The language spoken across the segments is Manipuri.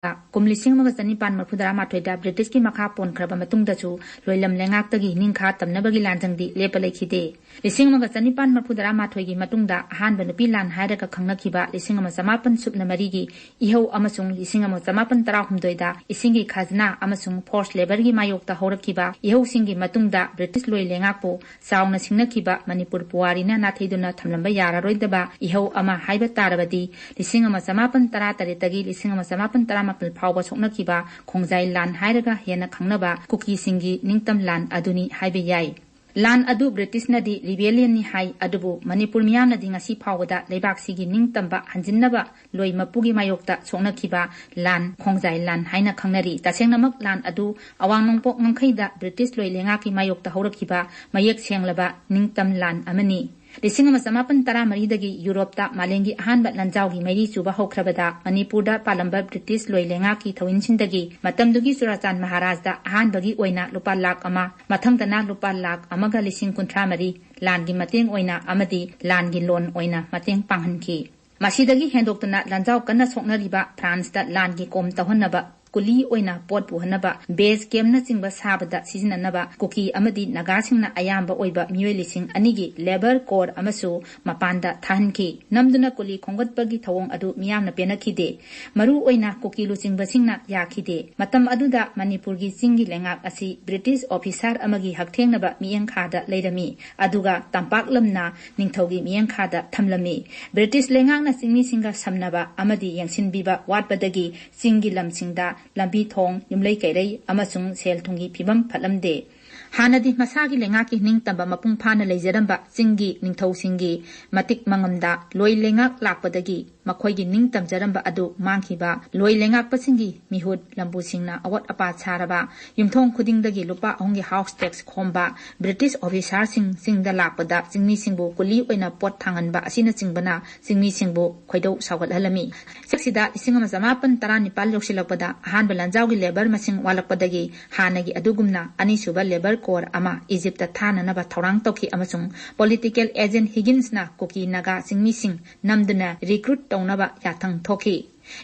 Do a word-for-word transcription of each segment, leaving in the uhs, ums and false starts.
ꯀꯨꯝ ꯂꯤꯁꯤꯡ ꯑꯃꯒ ꯆꯅꯤꯄꯥꯟ ꯃꯔꯤꯐꯨ ꯇꯔꯥꯃꯥꯊꯣꯏꯗ ꯕ꯭ꯔꯤꯇꯤꯁꯀꯤ ꯃꯈꯥ ꯄꯣꯟꯈ꯭ꯔꯕ ꯃꯇꯨꯡꯗꯁꯨ ꯂꯣꯏꯂꯝ ꯂꯩꯉꯥꯛꯇꯒꯤ ꯅꯤꯡꯈꯥ ꯇꯝꯅꯕꯒꯤ ꯂꯥꯟꯖꯪꯗꯤ ꯂꯦꯞꯄ ꯂꯩꯈꯤꯗꯦ꯫ ꯂꯤꯁꯤꯡ ꯑꯃꯒ ꯆꯅꯤꯄꯥꯟ ꯃꯔꯤꯐꯨ ꯇꯔꯥꯃꯥꯊꯣꯏꯒꯤ ꯃꯇꯨꯡꯗ ꯑꯍꯥꯟꯕ ꯅꯨꯄꯤ ꯂꯥꯟ ꯍꯥꯏꯔꯒ ꯈꯪꯅꯈꯤꯕ ꯂꯤꯁꯤꯡ ꯑꯃ ꯆꯃꯥꯄꯟ ꯁꯨꯞꯅ ꯃꯔꯤꯒꯤ ꯏꯍꯧ ꯑꯃꯁꯨꯡ ꯂꯤꯁꯤꯡ ꯑꯃ ꯆꯃꯥꯄꯟ ꯇꯔꯥꯍꯨꯝꯗꯣꯏꯗ ꯏꯁꯤꯡꯒꯤ ꯈꯖꯅꯥ ꯑꯃꯁꯨꯡ ꯐꯣꯔꯁ ꯂꯦꯕꯔꯒꯤ ꯃꯥꯌꯣꯛꯇ ꯍꯧꯔꯛꯈꯤꯕ ꯏꯍꯧꯁꯤꯡꯒꯤ ꯃꯇꯨꯡꯗ ꯕ꯭ꯔꯤꯇꯤꯁ ꯂꯣꯏ ꯂꯩꯉꯥꯛꯄꯨ ꯆꯥꯎꯅ ꯁꯤꯡꯅꯈꯤꯕ ꯃꯅꯤꯄꯨꯔ ꯄꯨꯋꯥꯔꯤꯅ ꯅꯥꯊꯩꯗꯨꯅ ꯊꯝꯂꯝꯕ ꯌꯥꯔꯔꯣꯏꯗꯕ ꯏꯍꯧ ꯑꯃ ꯍꯥꯏꯕ ꯇꯥꯔꯕꯗꯤ ꯂꯤꯁꯤꯡ ꯑꯃ ꯆꯃꯥꯄꯟ ꯇꯔꯥ ꯇꯔꯦꯠꯇꯒꯤ ꯂꯤꯁꯤꯡ ꯑꯃ ꯆꯃꯥꯄꯟ ꯇꯔꯥꯃꯥꯄꯜ ꯐꯥꯎꯕ ꯁꯣꯛꯅꯈꯤꯕ ꯈꯣꯡꯖꯥꯏ ꯂꯥꯟ ꯍꯥꯏꯔꯒ ꯍꯦꯟꯅ ꯈꯪꯅꯕ ꯀꯨꯀꯤꯁꯤꯡꯒꯤ ꯅꯤꯡꯇꯝ ꯂꯥꯟ ꯑꯗꯨꯅꯤ ꯍꯥꯏꯕ ꯌꯥꯏ꯫ ꯂꯥꯟ ꯑꯗꯨ ꯕ꯭ꯔꯤꯇꯤꯁꯅꯗꯤ ꯔꯤꯕꯦꯂꯤꯌꯟꯅꯤ ꯍꯥꯏ, ꯑꯗꯨꯕꯨ ꯃꯅꯤꯄꯨꯔ ꯃꯤꯌꯥꯝꯅꯗꯤ ꯉꯁꯤ ꯐꯥꯎꯕꯗ ꯂꯩꯕꯥꯛꯁꯤꯒꯤ ꯅꯤꯡꯇꯝꯕ ꯍꯟꯖꯤꯟꯅꯕ ꯂꯣꯏ ꯃꯄꯨꯒꯤ ꯃꯥꯌꯣꯛꯇ ꯁꯣꯛꯅꯈꯤꯕ ꯂꯥꯟ ꯈꯣꯡꯖꯥꯏ ꯂꯥꯟ ꯍꯥꯏꯅ ꯈꯪꯅꯔꯤ꯫ ꯇꯁꯦꯡꯅꯃꯛ ꯂꯥꯟ ꯑꯗꯨ ꯑꯋꯥꯡ ꯅꯣꯡꯄꯣꯛ ꯉꯝꯈꯩꯗ ꯕ꯭ꯔꯤꯇꯤꯁ ꯂꯣꯏ ꯂꯩꯉꯥꯛꯀꯤ ꯃꯥꯌꯣꯛꯇ ꯍꯧꯔꯛꯈꯤꯕ ꯃꯌꯦꯛ ꯁꯦꯡꯂꯕ ꯅꯤꯡꯇꯝ ꯂꯥꯟ ꯑꯃꯅꯤ꯫ ꯂꯤꯁꯤꯡ ꯑꯃ ꯆꯃꯥꯄꯟ ꯇꯔꯥꯃꯔꯤꯗꯒꯤ ꯌꯨꯔꯣꯞꯇ ꯃꯥꯂꯦꯝꯒꯤ ꯑꯍꯥꯟꯕ ꯂꯥꯟꯖꯥꯎꯒꯤ ꯃꯩꯔꯤ ꯆꯨꯕ ꯍꯧꯈ꯭ꯔꯕꯗ ꯃꯅꯤꯄꯨꯔꯗ ꯄꯥꯜꯂꯝꯕ ꯕ꯭ꯔꯤꯇꯤꯁ ꯂꯣꯏ ꯂꯩꯉꯥꯛꯀꯤ ꯊꯧꯃꯤꯁꯤꯡꯗꯒꯤ ꯃꯇꯝꯗꯨꯒꯤ ꯆꯨꯔꯥꯆꯥꯟ ꯃꯍꯥꯔꯥꯖꯗ ꯑꯍꯥꯟꯕꯒꯤ ꯑꯣꯏꯅ ꯂꯨꯄꯥ ꯂꯥꯈ ꯑꯃ, ꯃꯊꯪꯗꯅ ꯂꯨꯄꯥ ꯂꯥꯈ ꯑꯃꯒ ꯂꯤꯁꯤꯡ ꯀꯨꯟꯊ꯭ꯔꯥ ꯃꯔꯤ ꯂꯥꯟꯒꯤ ꯃꯇꯦꯡ ꯑꯣꯏꯅ ꯑꯃꯗꯤ ꯂꯥꯟꯒꯤ ꯂꯣꯟ ꯑꯣꯏꯅ ꯃꯇꯦꯡ ꯄꯥꯡꯍꯟꯈꯤ꯫ ꯃꯁꯤꯗꯒꯤ ꯍꯦꯟꯗꯣꯛꯇꯨꯅ ꯂꯥꯟꯖꯥꯎ ꯀꯟꯅ ꯁꯣꯛꯅꯔꯤꯕ ꯐ꯭ꯔꯥꯟꯁꯇ ꯂꯥꯟꯒꯤ ꯀꯣꯝ ꯇꯧꯍꯟꯅꯕ ꯀꯨꯂꯤ ꯑꯣꯏꯅ ꯄꯣꯠ ꯄꯨꯍꯟꯅꯕ, ꯕꯦꯁ ꯀꯦꯝꯅꯆꯤꯡꯕ ꯁꯥꯕꯗ ꯁꯤꯖꯤꯟꯅꯅꯕ ꯀꯨꯀꯤ ꯑꯃꯗꯤ ꯅꯥꯒꯥꯁꯤꯡꯅ ꯑꯌꯥꯝꯕ ꯑꯣꯏꯕ ꯃꯤꯑꯣꯏ ꯂꯤꯁꯤꯡ ꯑꯅꯤꯒꯤ ꯂꯦꯕꯔ ꯀꯣꯔ ꯑꯃꯁꯨ ꯃꯄꯥꯟꯗ ꯊꯥꯍꯟꯈꯤ꯫ ꯅꯝꯗꯨꯅ ꯀꯨꯂꯤ ꯈꯣꯝꯒꯠꯄꯒꯤ ꯊꯧꯑꯣꯡ ꯑꯗꯨ ꯃꯤꯌꯥꯝꯅ ꯄꯦꯟꯅꯈꯤꯗꯦ꯫ ꯃꯔꯨ ꯑꯣꯏꯅ ꯀꯨꯀꯤ ꯂꯨꯆꯤꯡꯕꯁꯤꯡꯅ ꯌꯥꯈꯤꯗꯦ꯫ ꯃꯇꯝ ꯑꯗꯨꯗ ꯃꯅꯤꯄꯨꯔꯒꯤ ꯆꯤꯡꯒꯤ ꯂꯩꯉꯥꯛ ꯑꯁꯤ ꯕ꯭ꯔꯤꯇꯤꯁ ꯑꯣꯐꯤꯁꯥꯔ ꯑꯃꯒꯤ ꯍꯛꯊꯦꯡꯅꯕ ꯃꯤꯠꯌꯦꯡꯈꯥꯗ ꯂꯩꯔꯝꯃꯤ, ꯑꯗꯨꯒ ꯇꯝꯄꯥꯛ ꯂꯝꯅ ꯅꯤꯡꯊꯧꯒꯤ ꯃꯤꯠꯌꯦꯡꯈꯥꯗ ꯊꯝꯂꯝꯃꯤ꯫ ꯕ꯭ꯔꯤꯇꯤꯁ ꯂꯩꯉꯥꯛꯅ ꯆꯤꯡꯃꯤꯁꯤꯡꯒ ꯁꯝꯅꯕ ꯑꯃꯗꯤ ꯌꯦꯡꯁꯤꯟꯕꯤꯕ ꯋꯥꯠꯄꯗꯒꯤ ꯆꯤꯡꯒꯤ ꯂꯝꯁꯤꯡꯗ ꯂꯝꯕꯤ ꯊꯣꯡ, ꯌꯨꯝꯂꯩ ꯀꯩꯔꯩ ꯑꯃꯁꯨꯡ ꯁꯦꯜ ꯊꯨꯝꯒꯤ ꯐꯤꯕꯝ ꯐꯠꯂꯝꯗꯦ꯫ ꯍꯥꯟꯅꯗꯤ ꯃꯁꯥꯒꯤ ꯂꯩꯉꯥꯛꯀꯤ ꯅꯤꯡꯇꯝꯕ ꯃꯄꯨꯡ ꯐꯥꯅ ꯂꯩꯖꯔꯝꯕ ꯆꯤꯡꯒꯤ ꯅꯤꯡꯊꯧꯁꯤꯡꯒꯤ ꯃꯇꯤꯛ ꯃꯉꯝꯗ ꯂꯣꯏ ꯂꯩꯉꯥꯛ ꯂꯥꯛꯄꯗꯒꯤ ꯃꯈꯣꯏꯒꯤ ꯅꯤꯡꯇꯝꯖꯔꯝꯕ ꯑꯗꯨ ꯃꯥꯡꯈꯤꯕ ꯂꯣꯏ ꯂꯩꯉꯥꯛꯄꯁꯤꯡꯒꯤ ꯃꯤꯍꯨꯠ ꯂꯝꯕꯨꯁꯤꯡꯅ ꯑꯋꯥꯠ ꯑꯄꯥ ꯁꯥꯔꯕ, ꯌꯨꯝꯊꯣꯡ ꯈꯨꯗꯤꯡꯗꯒꯤ ꯂꯨꯄꯥ ꯑꯍꯨꯝꯒꯤ ꯍꯥꯎꯁ ꯇꯦꯛꯁ ꯈꯣꯝꯕ, ꯕ꯭ꯔꯤꯇꯤꯁ ꯑꯣꯐꯤꯁꯥꯔꯁꯤꯡ ꯆꯤꯡꯗ ꯂꯥꯛꯄꯗ ꯆꯤꯡꯃꯤꯁꯤꯡꯕꯨ ꯀꯨꯂꯤ ꯑꯣꯏꯅ ꯄꯣꯠ ꯊꯥꯡꯍꯟꯕ ꯑꯁꯤꯅꯆꯤꯡꯕꯅ ꯆꯤꯡꯃꯤꯁꯤꯡꯕꯨ ꯈꯣꯏꯗꯧ ꯁꯥꯎꯒꯠꯍꯜꯂꯝꯃꯤ꯫ ꯁꯤꯗ ꯂꯤꯁꯤꯡ ꯑꯃ ꯆꯃꯥꯄꯟ ꯇꯔꯥꯅꯤꯄꯥꯜ ꯌꯧꯁꯤꯜꯂꯛꯄꯗ ꯑꯍꯥꯟꯕ ꯂꯥꯟꯖꯥꯎꯒꯤ ꯂꯦꯕꯔ ꯃꯁꯤꯡ ꯋꯥꯠꯂꯛꯄꯗꯒꯤ ꯍꯥꯟꯅꯒꯤ ꯑꯗꯨꯒꯨꯝꯅ ꯑꯅꯤꯁꯨꯕ ꯂꯦꯕꯔ ꯀꯣꯔ ꯑꯃ ꯏꯖꯤꯞꯇ ꯊꯥꯅꯅꯕ ꯊꯧꯔꯥꯡ ꯇꯧꯈꯤ ꯑꯃꯁꯨꯡ ꯄꯣꯂꯤꯇꯤꯀꯦꯜ ꯑꯦꯖꯦꯟ ꯍꯤꯒꯤꯟꯁꯅ ꯀꯨꯀꯤ ꯅꯥꯒꯥ ꯆꯤꯡꯃꯤꯁꯤꯡ ꯅꯝꯗꯨꯅ ꯔꯤꯀ꯭ꯔꯨꯠ ꯇꯧꯅꯕ ꯌꯥꯊꯪ ꯊꯣꯛꯈꯤ꯫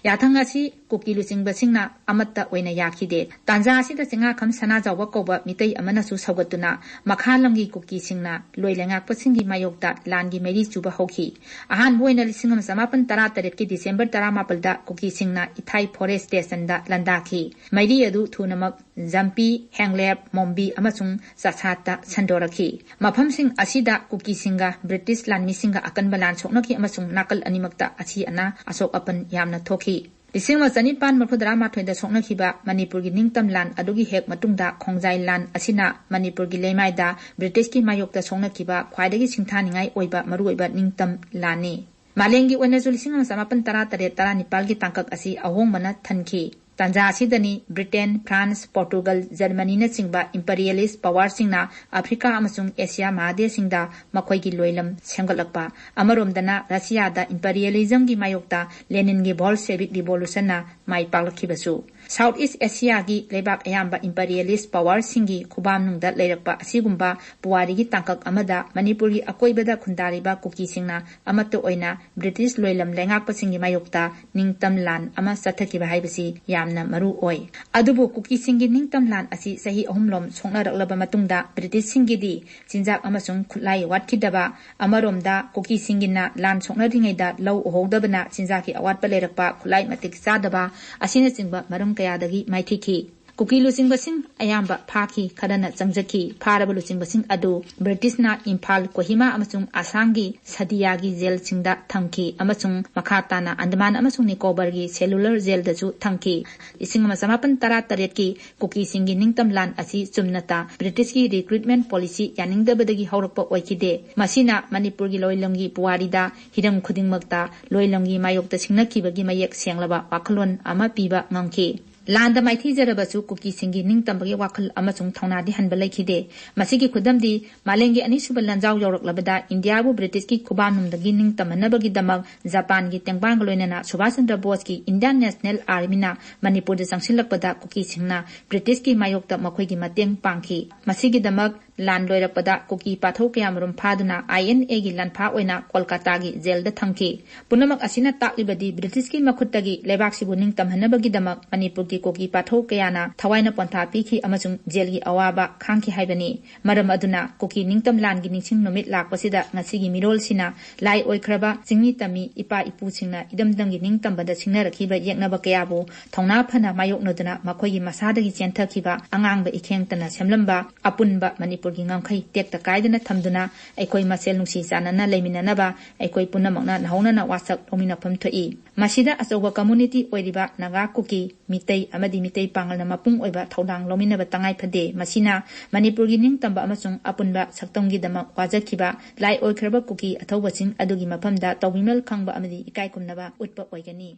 ꯌꯥꯊꯪ ꯑꯁꯤ ꯀꯨꯀꯤ ꯂꯨꯆꯤꯡꯕꯁꯤꯡꯅ ꯑꯃꯠꯇ ꯑꯣꯏꯅ ꯌꯥꯈꯤꯗꯦ꯫ ꯇꯥꯟꯖꯥ ꯑꯁꯤꯗ ꯆꯤꯡꯉꯥꯈꯝ ꯁꯅꯥꯖꯥꯎꯕ ꯀꯧꯕ ꯃꯤꯇꯩ ꯑꯃꯅꯁꯨ ꯁꯧꯒꯠꯇꯨꯅ ꯃꯈꯥ ꯂꯝꯒꯤ ꯀꯨꯀꯤꯁꯤꯡꯅ ꯂꯣꯏ ꯂꯩꯉꯥꯛꯄꯁꯤꯡꯒꯤ ꯃꯥꯌꯣꯛꯇ ꯂꯥꯟꯒꯤ ꯃꯩꯔꯤ ꯆꯨꯕ ꯍꯧꯈꯤ꯫ ꯑꯍꯥꯟꯕ ꯑꯣꯏꯅ ꯂꯤꯁꯤꯡ ꯑꯃ ꯆꯃꯥꯄꯟ ꯇꯔꯥ ꯇꯔꯦꯠꯀꯤ ꯗꯤꯁꯦꯝꯕꯔ ꯇꯔꯥꯃꯥꯄꯜꯗ ꯀꯨꯀꯤꯁꯤꯡꯅ ꯏꯊꯥꯏ ꯐꯣꯔꯦꯁ ꯁ꯭ꯇꯦꯁꯟꯗ ꯂꯥꯟꯗꯥꯈꯤ꯫ ꯃꯩꯔꯤ ꯑꯗꯨ ꯊꯨꯅꯃꯛ ꯖꯝꯄꯤ, ꯍꯦꯡꯂꯦꯞ, ꯃꯣꯝꯕꯤ ꯑꯃꯁꯨꯡ ꯆꯥꯁꯥꯠꯇ ꯁꯟꯗꯣꯔꯛꯈꯤ꯫ ꯃꯐꯝꯁꯤꯡ ꯑꯁꯤꯗ ꯀꯨꯀꯤꯁꯤꯡꯒ ꯕ꯭ꯔꯤꯇꯤꯁ ꯂꯥꯟꯃꯤꯁꯤꯡꯒ ꯑꯀꯟꯕ ꯂꯥꯟ ꯁꯣꯛꯅꯈꯤ ꯑꯃꯁꯨꯡ ꯅꯥꯀꯜ ꯑꯅꯤꯃꯛꯇ ꯑꯁꯤ ꯑꯅꯥ ꯑꯁꯣꯛ ꯑꯄꯟ ꯌꯥꯝꯅ ꯊꯣꯛꯈꯤ꯫ ꯂꯤꯁꯤꯡ ꯑꯃ ꯆꯅꯤꯄꯥꯟ ꯃꯔꯤꯐꯨꯇꯔꯥ ꯃꯥꯊꯣꯏꯗ ꯁꯣꯛꯅꯈꯤꯕ ꯃꯅꯤꯄꯨꯔꯒꯤ ꯅꯤꯡꯇꯝ ꯂꯥꯟ ꯑꯗꯨꯒꯤ ꯍꯦꯛ ꯃꯇꯨꯡꯗ ꯈꯣꯡꯖꯥꯏ ꯂꯥꯟ ꯑꯁꯤꯅ ꯃꯅꯤꯄꯨꯔꯒꯤ ꯂꯩꯃꯥꯏꯗ ꯕ꯭ꯔꯤꯇꯤꯁꯀꯤ ꯃꯥꯌꯣꯛꯇ ꯁꯣꯛꯅꯈꯤꯕ ꯈ꯭ꯋꯥꯏꯗꯒꯤ ꯁꯤꯡꯊꯥꯅꯤꯡꯉꯥꯏ ꯑꯣꯏꯕ ꯃꯔꯨꯑꯣꯏꯕ ꯅꯤꯡꯇꯝ ꯂꯥꯟꯅꯤ꯫ ꯃꯥꯂꯦꯝꯒꯤ ꯑꯣꯏꯅꯁꯨ ꯂꯤꯁꯤꯡ ꯑꯃ ꯆꯃꯥꯄꯟ ꯇꯔꯥ ꯇꯔꯦꯠ ꯇꯔꯥꯅꯤꯄꯥꯜꯒꯤ ꯇꯥꯡꯀꯛ ꯑꯁꯤ ꯑꯍꯣꯡꯕꯅ ꯊꯟꯈꯤ꯫ ꯇꯥꯟꯖꯥ ꯑꯁꯤꯗꯅꯤ ꯕ꯭ꯔꯤꯇꯦꯟ, ꯐ꯭ꯔꯥꯟꯁ, ꯄꯣꯔꯇꯨꯒꯜ, ꯖꯔꯃꯅꯤꯅꯆꯤꯡꯕ ꯏꯝꯄꯔꯤꯌꯦꯂꯤꯁ ꯄꯋꯥꯔꯁꯤꯡꯅ ꯑꯐ꯭ꯔꯤꯀꯥ ꯑꯃꯁꯨꯡ ꯑꯦꯁꯤꯌꯥ ꯃꯍꯥꯗꯦꯁꯤꯡꯗ ꯃꯈꯣꯏꯒꯤ ꯂꯣꯏꯂꯝ ꯁꯦꯝꯒꯠꯂꯛꯄ꯫ ꯑꯃꯔꯣꯝꯗꯅ ꯔꯁꯤꯌꯥꯗ ꯏꯝꯄꯔꯤꯌꯦꯂꯤꯖꯝꯒꯤ ꯃꯥꯌꯣꯛꯇ ꯂꯦꯅꯤꯟꯒꯤ ꯕꯣꯜꯁꯦꯕꯤꯛ ꯔꯤꯚꯣꯂꯨꯁꯟꯅ ꯃꯥꯏ ꯄꯥꯛꯂꯛꯈꯤꯕꯁꯨ꯫ ꯁꯥꯎꯠ ꯏꯁ ꯑꯦꯁꯤꯌꯥꯒꯤ ꯂꯩꯕꯥꯛ ꯑꯌꯥꯝꯕ ꯏꯝꯄꯔꯤꯌꯦꯂꯤꯁ ꯄꯋꯥꯔꯁꯤꯡꯒꯤ ꯈꯨꯕꯥꯝꯅꯨꯡꯗ ꯂꯩꯔꯛꯄ ꯑꯁꯤꯒꯨꯝꯕ ꯄꯨꯋꯥꯔꯤꯒꯤ ꯇꯥꯡꯀꯛ ꯑꯃꯗ ꯃꯅꯤꯄꯨꯔꯒꯤ ꯑꯀꯣꯏꯕꯗ ꯈꯨꯟꯗꯥꯔꯤꯕ ꯀꯨꯀꯤꯁꯤꯡꯅ ꯑꯃꯠꯇ ꯑꯣꯏꯅ ꯕ꯭ꯔꯤꯇꯤꯁ ꯂꯣꯏꯂꯝ ꯂꯩꯉꯥꯛꯄꯁꯤꯡꯒꯤ ꯃꯥꯌꯣꯛꯇ ꯅꯤꯡꯇꯝ ꯂꯥꯟ ꯑꯃ ꯆꯠꯊꯈꯤꯕ ꯍꯥꯏꯕꯁꯤ ꯌꯥꯝꯅ ꯃꯔꯨ ꯑꯣꯏ꯫ ꯑꯗꯨꯕꯨ ꯀꯨꯀꯤꯁꯤꯡꯒꯤ ꯅꯤꯡꯇꯝ ꯂꯥꯟ ꯑꯁꯤ ꯆꯍꯤ ꯑꯍꯨꯝꯂꯣꯝ ꯁꯣꯛꯅꯔꯛꯂꯕ ꯃꯇꯨꯡꯗ ꯕ꯭ꯔꯤꯇꯤꯁꯁꯤꯡꯒꯤꯗꯤ ꯆꯤꯟꯖꯥꯛ ꯑꯃꯁꯨꯡ ꯈꯨꯠꯂꯥꯏ ꯋꯥꯠꯈꯤꯗꯕ, ꯑꯃꯔꯣꯝꯗ ꯀꯨꯀꯤꯁꯤꯡꯒꯤꯅ ꯂꯥꯟ ꯁꯣꯛꯅꯔꯤꯉꯩꯗ ꯂꯧ ꯎꯍꯧꯗꯕꯅ ꯆꯤꯟꯖꯥꯛꯀꯤ ꯑꯋꯥꯠꯄ ꯂꯩꯔꯛꯄ, ꯈꯨꯠꯂꯥꯏ ꯃꯇꯤꯛ ꯆꯥꯗꯕ ꯑꯁꯤꯅꯆꯤꯡꯕ ꯃꯔꯝ ꯀꯌꯥꯗꯒꯤ ꯃꯥꯏꯊꯤꯈꯤ꯫ ꯀꯨꯀꯤ ꯂꯨꯆꯤꯡꯕꯁꯤꯡ ꯑꯌꯥꯝꯕ ꯐꯥꯈꯤ, ꯈꯔꯅ ꯆꯪꯖꯈꯤ꯫ ꯐꯥꯔꯕ ꯂꯨꯆꯤꯡꯕꯁꯤꯡ ꯑꯗꯨ ꯕ꯭ꯔꯤꯇꯤꯁꯅ ꯏꯝꯐꯥꯜ, ꯀꯣꯍꯤꯃꯥ ꯑꯃꯁꯨꯡ ꯑꯁꯥꯝꯒꯤ ꯁꯗꯤꯌꯥꯒꯤ ꯖꯦꯜꯁꯤꯡꯗ ꯊꯝꯈꯤ ꯑꯃꯁꯨꯡ ꯃꯈꯥ ꯇꯥꯅ ꯑꯟꯗꯃꯥꯟ ꯑꯃꯁꯨꯡ ꯅꯤꯀꯣꯕꯔꯒꯤ ꯁꯦꯂꯨꯂꯔ ꯖꯦꯜꯗꯁꯨ ꯊꯝꯈꯤ꯫ ꯂꯤꯁꯤꯡ ꯑꯃ ꯆꯃꯥꯄꯟ ꯇꯔꯥ ꯇꯔꯦꯠꯀꯤ ꯀꯨꯀꯤꯁꯤꯡꯒꯤ ꯅꯤꯡꯇꯝ ꯂꯥꯟ ꯑꯁꯤ ꯆꯨꯝꯅꯇ ꯕ꯭ꯔꯤꯇꯤꯁꯀꯤ ꯔꯤꯀ꯭ꯔꯨꯠꯃꯦꯟ ꯄꯣꯂꯤꯁꯤ ꯌꯥꯅꯤꯡꯗꯕꯗꯒꯤ ꯍꯧꯔꯛꯄ ꯑꯣꯏꯈꯤꯗꯦ꯫ ꯃꯁꯤꯅ ꯃꯅꯤꯄꯨꯔꯒꯤ ꯂꯣꯏꯂꯝꯒꯤ ꯄꯨꯋꯥꯔꯤꯗ ꯍꯤꯔꯝ ꯈꯨꯗꯤꯡꯃꯛꯇ ꯂꯣꯏꯂꯝꯒꯤ ꯃꯥꯌꯣꯛꯇ ꯁꯤꯡꯅꯈꯤꯕꯒꯤ ꯃꯌꯦꯛ ꯁꯦꯡꯂꯕ ꯋꯥꯈꯜꯂꯣꯟ ꯑꯃ ꯄꯤꯕ ꯉꯝꯈꯤ꯫ ꯂꯥꯟꯗ ꯃꯥꯏꯊꯤꯖꯔꯕꯁꯨ ꯀꯨꯀꯤꯁꯤꯡꯒꯤ ꯅꯤꯡꯇꯝꯕꯒꯤ ꯋꯥꯈꯜ ꯑꯃꯁꯨꯡ ꯊꯧꯅꯥꯗꯤ ꯍꯟꯕ ꯂꯩꯈꯤꯗꯦ꯫ ꯃꯁꯤꯒꯤ ꯈꯨꯗꯝꯗꯤ, ꯃꯥꯂꯦꯝꯒꯤ ꯑꯅꯤꯁꯨꯕ ꯂꯥꯟꯖꯥꯎ ꯌꯧꯔꯛꯂꯕꯗ ꯏꯟꯗꯤꯌꯥꯕꯨ ꯕ꯭ꯔꯤꯇꯤꯁꯀꯤ ꯈꯨꯕꯥꯝꯅꯨꯡꯗꯒꯤ ꯅꯤꯡꯇꯝꯍꯟꯅꯕꯒꯤꯗꯃꯛ ꯖꯄꯥꯟꯒꯤ ꯇꯦꯡꯕꯥꯡꯒ ꯂꯣꯏꯅꯅ ꯁꯨꯚꯥꯁ ꯆꯟꯗ꯭ꯔ ꯕꯣꯁꯀꯤ ꯏꯟꯗꯤꯌꯥꯟ ꯅꯦꯁꯅꯦꯜ ꯑꯥꯔꯃꯤꯅ ꯃꯅꯤꯄꯨꯔꯗ ꯆꯪꯁꯤꯜꯂꯛꯄꯗ ꯀꯨꯀꯤꯁꯤꯡꯅ ꯕ꯭ꯔꯤꯇꯤꯁꯀꯤ ꯃꯥꯌꯣꯛꯇ ꯃꯈꯣꯏꯒꯤ ꯃꯇꯦꯡ ꯄꯥꯡꯈꯤ꯫ ꯃꯁꯤꯒꯤꯗꯃꯛ ꯂꯥꯟ ꯂꯣꯏꯔꯛꯄꯗ ꯀꯨꯀꯤ ꯄꯥꯊꯧ ꯀꯌꯥꯃꯔꯨꯝ ꯐꯥꯗꯨꯅ ꯑꯥꯏ ꯑꯦꯟ ꯑꯦꯒꯤ ꯂꯥꯟꯐꯥ ꯑꯣꯏꯅ ꯀꯣꯜꯀꯥꯇꯥꯒꯤ ꯖꯦꯜꯗ ꯊꯝꯈꯤ꯫ ꯄꯨꯝꯅꯃꯛ ꯑꯁꯤꯅ ꯇꯥꯛꯂꯤꯕꯗꯤ ꯕ꯭ꯔꯤꯇꯤꯁꯀꯤ ꯃꯈꯨꯠꯇꯒꯤ ꯂꯩꯕꯥꯛꯁꯤꯕꯨ ꯅꯤꯡꯇꯝꯍꯟꯅꯕꯒꯤꯗꯃꯛ ꯃꯅꯤꯄꯨꯔꯒꯤ ꯀꯨꯀꯤ ꯄꯥꯊꯧ ꯀꯌꯥꯅ ꯊꯋꯥꯏꯅ ꯄꯣꯟꯊꯥ ꯄꯤꯈꯤ ꯑꯃꯁꯨꯡ ꯖꯦꯜꯒꯤ ꯑꯋꯥꯕ ꯈꯥꯡꯈꯤ ꯍꯥꯏꯕꯅꯤ꯫ ꯃꯔꯝ ꯑꯗꯨꯅ ꯀꯨꯀꯤ ꯅꯤꯡꯇꯝ ꯂꯥꯟꯒꯤ ꯅꯤꯡꯁꯤꯡ ꯅꯨꯃꯤꯠ ꯂꯥꯛꯄꯁꯤꯗ ꯉꯁꯤꯒꯤ ꯃꯤꯔꯣꯜꯁꯤꯅ ꯂꯥꯏ ꯑꯣꯏꯈ꯭ꯔꯕ ꯆꯤꯡꯃꯤ ꯇꯝꯃꯤ ꯏꯄꯥ ꯏꯄꯨꯁꯤꯡꯅ ꯏꯗꯝꯗꯝꯒꯤ ꯅꯤꯡꯇꯝꯕꯗ ꯁꯤꯡꯅꯔꯛꯈꯤꯕ ꯌꯦꯛꯅꯕ ꯀꯌꯥꯕꯨ ꯊꯧꯅꯥ ꯐꯅ ꯃꯥꯌꯣꯛꯅꯗꯨꯅ ꯃꯈꯣꯏꯒꯤ ꯃꯁꯥꯗꯒꯤ ꯆꯦꯟꯊꯈꯤꯕ ꯑꯉꯥꯡꯕ ꯏꯈꯦꯡꯇꯅ ꯁꯦꯝꯂꯝꯕ ꯑꯄꯨꯟꯕ ꯃꯅꯤꯄꯨꯔꯒꯤ ꯉꯝꯈꯩ ꯇꯦꯛꯇ ꯀꯥꯏꯗꯅ ꯊꯝꯗꯨꯅ ꯑꯩꯈꯣꯏ ꯃꯁꯦꯜ ꯅꯨꯡꯁꯤ ꯆꯥꯟꯅꯅ ꯂꯩꯃꯤꯟꯅꯅꯕ ꯑꯩꯈꯣꯏ ꯄꯨꯝꯅꯃꯛꯅ ꯅꯧꯍꯧꯅꯅ ꯋꯥꯁꯛ ꯂꯧꯃꯤꯟꯅꯐꯝ ꯊꯣꯛꯏ꯫ ꯃꯁꯤꯗ ꯑꯆꯧꯕ ꯀꯝꯃꯨꯅꯤꯇꯤ ꯑꯣꯏꯔꯤꯕ ꯅꯥꯒꯥ, ꯀꯨꯀꯤ, ꯃꯤꯇꯩ ꯑꯃꯗꯤ ꯃꯤꯇꯩ ꯄꯥꯉꯜꯅ ꯃꯄꯨꯡ ꯑꯣꯏꯕ ꯊꯧꯗꯥꯡ ꯂꯧꯃꯤꯟꯅꯕ ꯇꯉꯥꯏ ꯐꯗꯦ꯫ ꯃꯁꯤꯅ ꯃꯅꯤꯄꯨꯔꯒꯤ ꯅꯤꯡꯇꯝꯕ ꯑꯃꯁꯨꯡ ꯑꯄꯨꯟꯕ ꯁꯛꯇꯝꯒꯤꯗꯃꯛ ꯋꯥꯖꯈꯤꯕ ꯂꯥꯏ ꯑꯣꯏꯈ꯭ꯔꯕ ꯀꯨꯀꯤ ꯑꯊꯧꯕꯁꯤꯡ ꯑꯗꯨꯒꯤ ꯃꯐꯝꯗ ꯇꯧꯕꯤꯃꯜ ꯈꯪꯕ ꯑꯃꯗꯤ ꯏꯀꯥꯏ ꯈꯨꯝꯅꯕ ꯎꯠꯄ ꯑꯣꯏꯒꯅꯤ꯫